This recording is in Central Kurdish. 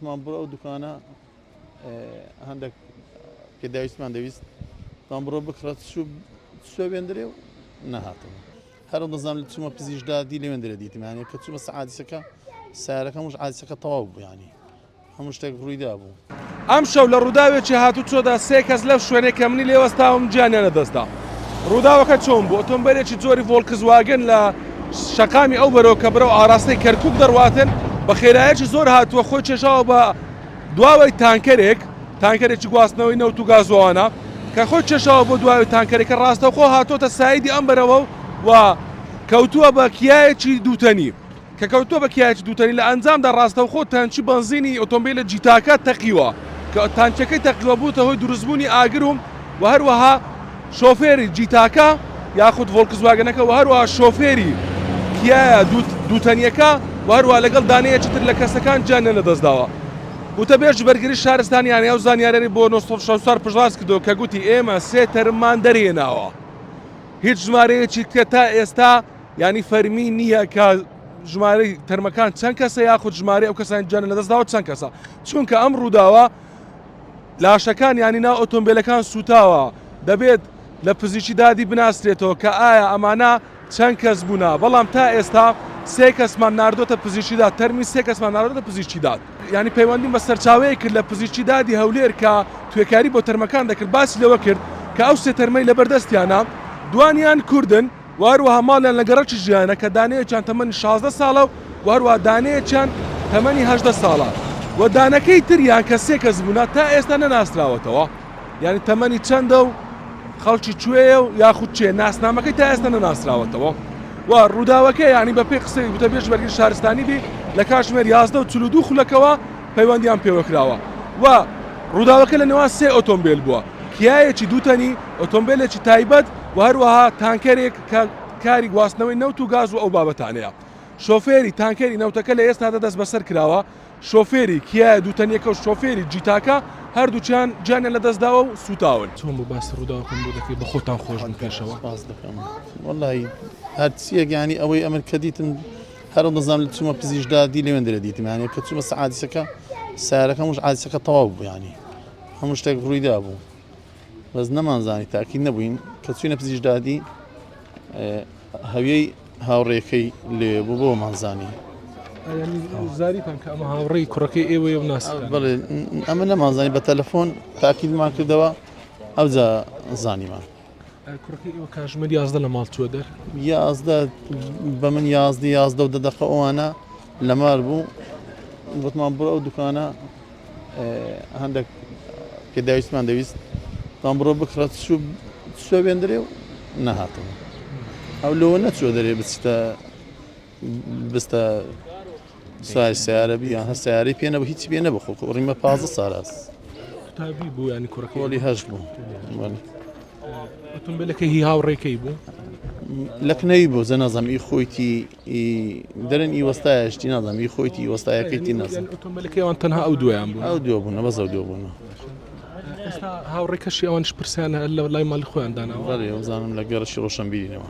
وتمان بڕۆ ئەو دوکانە هەندێک پێداویستمان دەویست تان بڕۆ بکڕە چوو چوە وێندرێ و نەهاتەوە هەر دەزانام لە چوومە پزیش دادی لە وێندرێ دیتمانە کە چوومە سەعادیسەکە سارەکە مش عادیسەکە تەواو بوو ینی هەموو شتێک ڕوویدا بوو. ئەمشەو لە ڕووداوێکی هاتوچۆدا سێ کەس لەو شوێنەی کە منی لێ وەستاوم گیانیان لەدەستدا. ڕووداوەکە چۆن بوو؟ ئۆتۆمبێلێکی جۆری ڤۆڵکسواگن لە شەقامی ئەو بەرەوە کە بەرەو ئاراستەی کەرکووک دەڕواتن بە خێرایەکی زۆر هاتووە خۆی کێشاوە بە دواوەی تانکەرێک، تانکەرێکی گواستنەوەی نەوت و گازوانە کە خۆی کێشاوە بۆ دواوەی تانکەرەکە ڕاستەوخۆ هاتۆتە سایدی ئەم بەرەوە و کەوتووە بە کیایەکی دووتەنی. کە کەوتووە بە کیایەکی دووتەنی لە ئەنجامدا ڕاستەوخۆ تانکی بەنزینی ئۆتۆمبیلە جیتاکە تەقیوە کە تانکیەکەی تەقیوە بووتە هۆی دروستبوونی ئاگر و و هەروەها شۆفێری جیتاکە یاخود ڤۆڵکسواگەنەکە و هەروەها شۆفێری کیایە دووتەنیەکە و هەروەها لەگەڵ دانەیەکی تر لە کەسەکان گیانیان لەدەستداوە. وتەبێژی بەرگری شارستانیانی ئەو زانیاریانەی بۆ 964 پشتڕاست کردەوە کە گوتی ئێمە سێ تەرممان دەرهێناوە هیچ ژمارەیەکی کە تا ئێستا یانی فەرمی نییە کە ژمارەی تەرمەکان چەند کەسە یاخود ژمارەی ئەو کەسانی گیانیان لەدەستداوە چەند کەسە چونکە ئەم ڕووداوە لاشەکان ینی ناو ئۆتۆمبیلەکان سوتاوە دەبێت لە پزیشکی دادی بناسرێتەوە کە ئایا ئەمانە چەند کەس بوونا بەڵام تا ئێستا سێ کەسمان ناردۆتە پزیشکی داد تەرمی سێ کەسمان ناردۆتە پزیشکی داد ینی پەیوەندیم بە سەرچاوەیە کرد لە پزیشکی دادی هەولێر کە توێکاری بۆ تەرمەکان دەکرد باسی لەوە کرد کە ئەو سێ تەرمەی لەبەردەستیانە دوانیان کوردن و هەروەها ماڵیان لە گەڕەکی ژیانە کە دانەیەکیان تەمەنی 16 ساڵە و هەروەها دانەیەکیان تەمەنی 18 ساڵە و دانەکەی تریان کە سێ کەس بوونە تا ئێستا نەناسراوەتەوە یعنی تەمەنی چەندە و خەڵکی کوێیە و یاخود چێ ناسنامەکەی تا ئێستا نەناسراوەتەوە و ڕووداوەکە یعنی بەپێی قسەی وتەبێژ بەرگری شارستانی بی لە کاتژمێر 11 و 42 خولەکەوە پەیوەندیان پێوەکراوە و ڕووداوەکە لە نێوان سێ ئۆتۆمبیل بووە کیایەکی دووتەنی ئۆتۆمبیلێکی تایبەت و هەروەها تانکەرێک کە کاری گواستنەوەی نەوت و گاز و ئەو بابەتانەیە. شۆفێری تانکەری نەوتەکە لە ئێستادا دەستبەسەر کراوە، شۆفێری کیایە دووتەنیەکە و شۆفێری جیتاکە هەردووکیان گیانیان لەدەستداوە و سووتاون. چۆن بوو باسی ڕووداوەکەم بۆ دەکەی بە خۆتان خۆش بوون پێشەوە؟ سپاس دەکەم وەڵی هەرچیەک ینی ئەوەی ئەمن کە دیتم هەر دەزانم لە چوومە پزیش دادی لەوێندرە دیتم یانە کە چوومە سەعادیسەکە سارەکە مش عادیسەکە تەواو بوو ینی هەموو شتێک ڕوویدا بوو بەس نەمانزانی تاکید نەبووین کە چوینە پزیش دادی هەویەی هاوڕێکەی لێ بوو بۆ مانزانی زاریتان کە ئەمە هاوڕێی کوڕەکەی ئێوەیە و ناس بڵێ ئەمە نەمانزانی بە تەلەفۆن تاکیدمان کردەوە ئەوجا زانیمان کوڕەکەی ئێوە کاژمێر 11 لە ماڵ چووە دەر 11 بە من 11 11 و دە دەقە ئەوانە لەمار بوو گوتمان بڕۆ ئەو دوکانە هەندێک پێداویستمان دەویست تان بڕۆ بکڕە چوو چوە وێندرێ و نەهاتەوە ئەو لەوە نەچوە دەرێ بچتە بستە سواری سیارە بی یان هەر سیارەی پێ نەبوو هیچی پێ نەبوو خۆ ڕیمە پازە ساراس قوتابی بوو ینی کوڕەکە پۆلی هەشت بوو ئۆتۆمبیلەکە هی هاوڕێکەی بوو لەکنەوی بوو زە نازانم ئی خۆیتی دەرن ئی وەستایە شتی نازانم ئی خۆیتی وەستایەکەیتی نازانم ئۆتۆمبیلەکەی ئەوان تەنها ئەو دویان بوو ئەو دووە بوون بەس ئەو دووە بوون ئێستا هاوڕێکەشی ئەوانش پرسیان لە لای ماڵی خۆیان داناوە بەڵێ وەزانم لە گەڕەکی ڕۆشنبیرینەوە.